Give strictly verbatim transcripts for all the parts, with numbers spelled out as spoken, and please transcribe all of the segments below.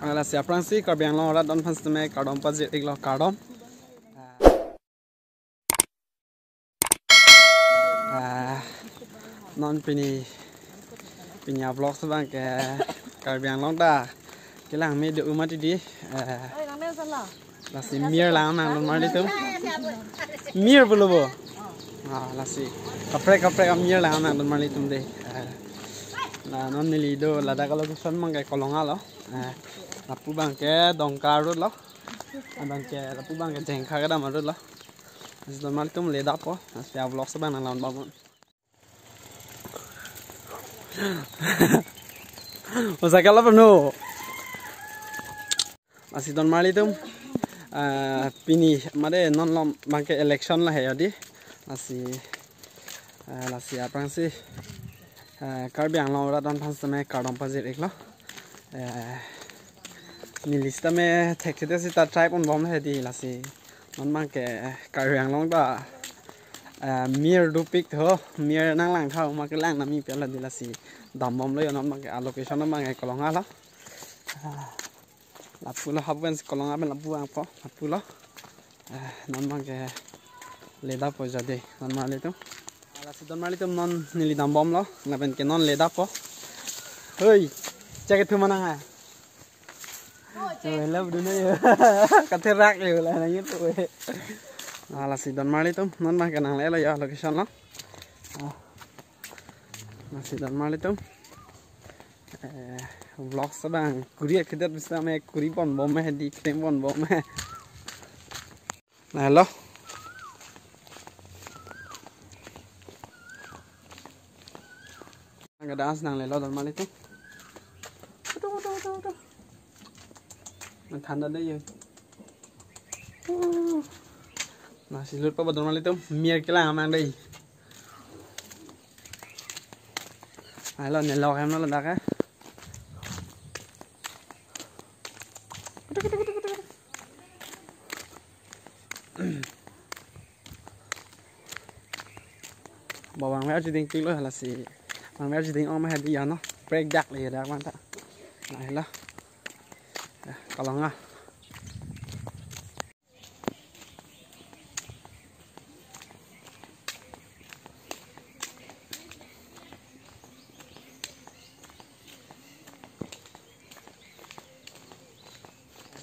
Lasi aphrangsi Karbi Anglong arat don aphan sitame kardom pajir-iklo, kardom. Ah, non pini, pini a-vlog abang ke Karbi Anglong ta kelang me do mati di. Eh, lasi mir lang nang don marlitum. Mir pulo bo. Ah, lasi kaprek kaprek amir lang nang don marlitum dei. Eh, la non neli do ladak a-location abang ke Kolonga lo. Eh, lapu abang ke Dongka road lo. Abang ke lapu abang ke Jengkha kedam road lo. Lasi don marlitum le dappo. Lasi a-vlog abang nang la-on bom. O cycle lo pano. Lasi don marlitum, ah, pini made non lo abang ke election lahei adi. Lasi, ah, lasi aphrangsi, ah, Karbi Anglong arat don aphan sitame kardom pajir-iklo. Eh, neli sitame thekthedetsi ta try pon bom hedi lasi. Non abang ke Karbi Anglong ta, eh, mir dopik tho, mir nang lang tha, ma kelang nami pela di lasi. Dam bomlo yo non abang ke a-location abang ke Kolonga lo. Ah, lapu lo hapu pen Kolonga pen lapu abang po, lapu lo. Eh, non abang ke le dappo jade, don marlitum. Lasi don marlitum non neli dam bomlo, lapen ke non le dappo. Hoi, cek itu mana ha? Oh, hello, dulu ya. Katherak ya, lah nang itu. Ah, lasi don marlitum, non abang ke nang lelo ya location lo. Ah. Lasi don marlitum. Eh, vlog abang kuri akhirnya bisa me kuri pon bom me di krim pon bom me. Nah, hello. Nang ke dance nang lelo don marlitum. Aduh, aduh, aduh, aduh. Nang thanda dei ya. Uh. Lasi lut pa ba don marlitum. Mir kelang amang dei. Alo, ne lok hem lo ladak ke. Ba bang mer jiding pik lo lasi. Bang mer jiding ong ma hedi ya no. Break dak le dak man ta. Nah, hello. Ya, Kolonga.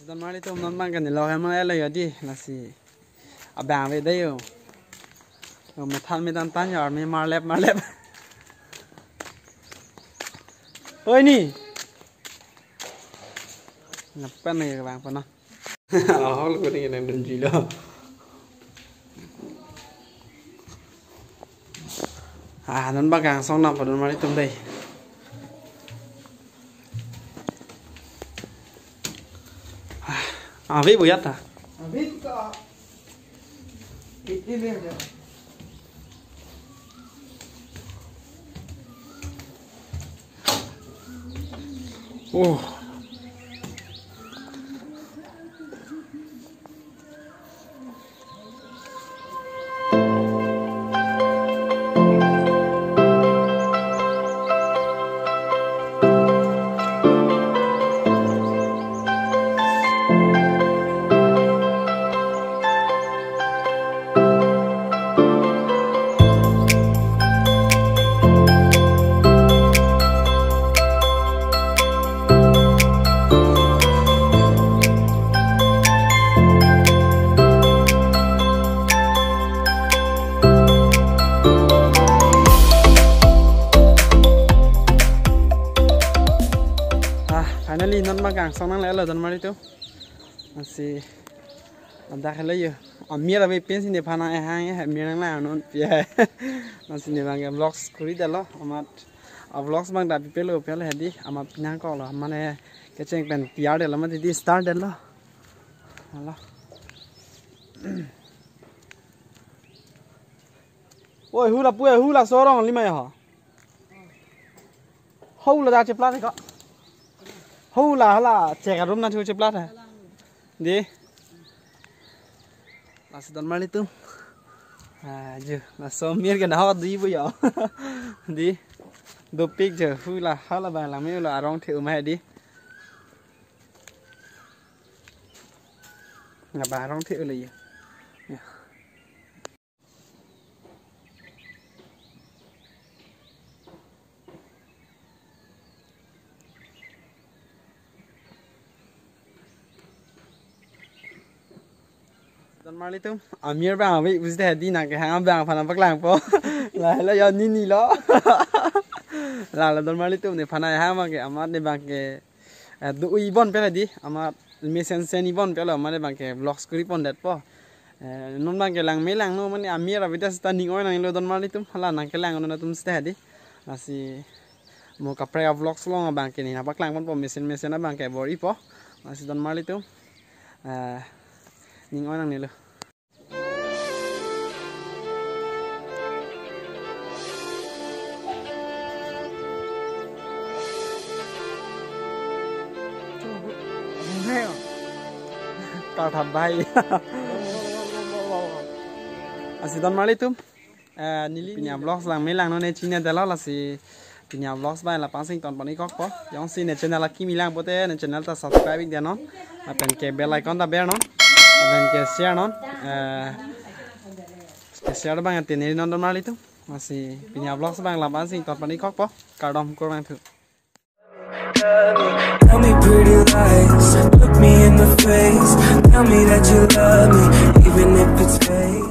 Don marlitum non abang ke ne lok hem lo ya di lasi. Abang ave dei yo. Yo methan methan tan yo army marlep marlep. Oi ni. Napan ni abang pano. Ahol ko ni nang dunji lo. Ah, non abang kangsong nang padon marlitum dei. Ah, ave bu ya ta. Ave ta. Iti le ya. Oh. Ah, finally, non abang kangsong nang lelo don marlitum. Lasi, ladak hello yo. Amir ave pensi nephan nang ehang ya, amir nang lang non pia. Lasi ne abang ke vlogs kuri detlo, amat a-vlogs abang ta pipelo pelo hedi, amat nang kok lo, mane kecheng pen P R detlo, amat di start detlo. Alo. Oi, hula pu, hula sorong lima ya ho. Hula da cheplat ko. Hula hala chek arum na chu cheplat hai. Di. Lasi don marlitum. Ah, ju. Laso mir ke na ho di bu yo. Di. Dopik je hula hala ba lang me lo arong the umai di. Nggak barong ti ulu ya. Ya. Don marlitum, amir bang abi, pusi hedi nangkehang abang aphan paklangpo. Lahelo yo nini lo. Lalo don marlitum nephan hang abang ke amat ne abang ke, eh, do-i bon pele di, amat mesen sen-i bon pele amat ne abang ke vlogs kuri pondetpo. Eh, non abang ke langme langno mane amir abi ta seta ning oi nangnelo don marlitum, hala nangkelangnon atum seta hedi. Lasi mo kaprek a-vlogs along abang ke ne nangpaklang ponpo mesen mesen abang ke bor-ipo. Lasi don marlitum, eh, ning oi nangnelo. Karthat bai. Lasi don marlitum, eh, neli pini a-vlogs langme langno ne chinine detlo, lasi pini a-vlogs abang lapu-an si ingtonpon-ik kokpo. Jongsi ne channel akimi lang pote ne channel ta subscribe-ik detnon. Lapen ke bell icon ta bernon. Lapen ke share non. Eh, ke share abang teneri non don marlitum. Lasi pini a-vlogs abang lapu-an si ingtonpon-ik kokpo. Kardom kurvangthu. Tell me pretty lies, look me in the face. Tell me that you love me, even if it's fake.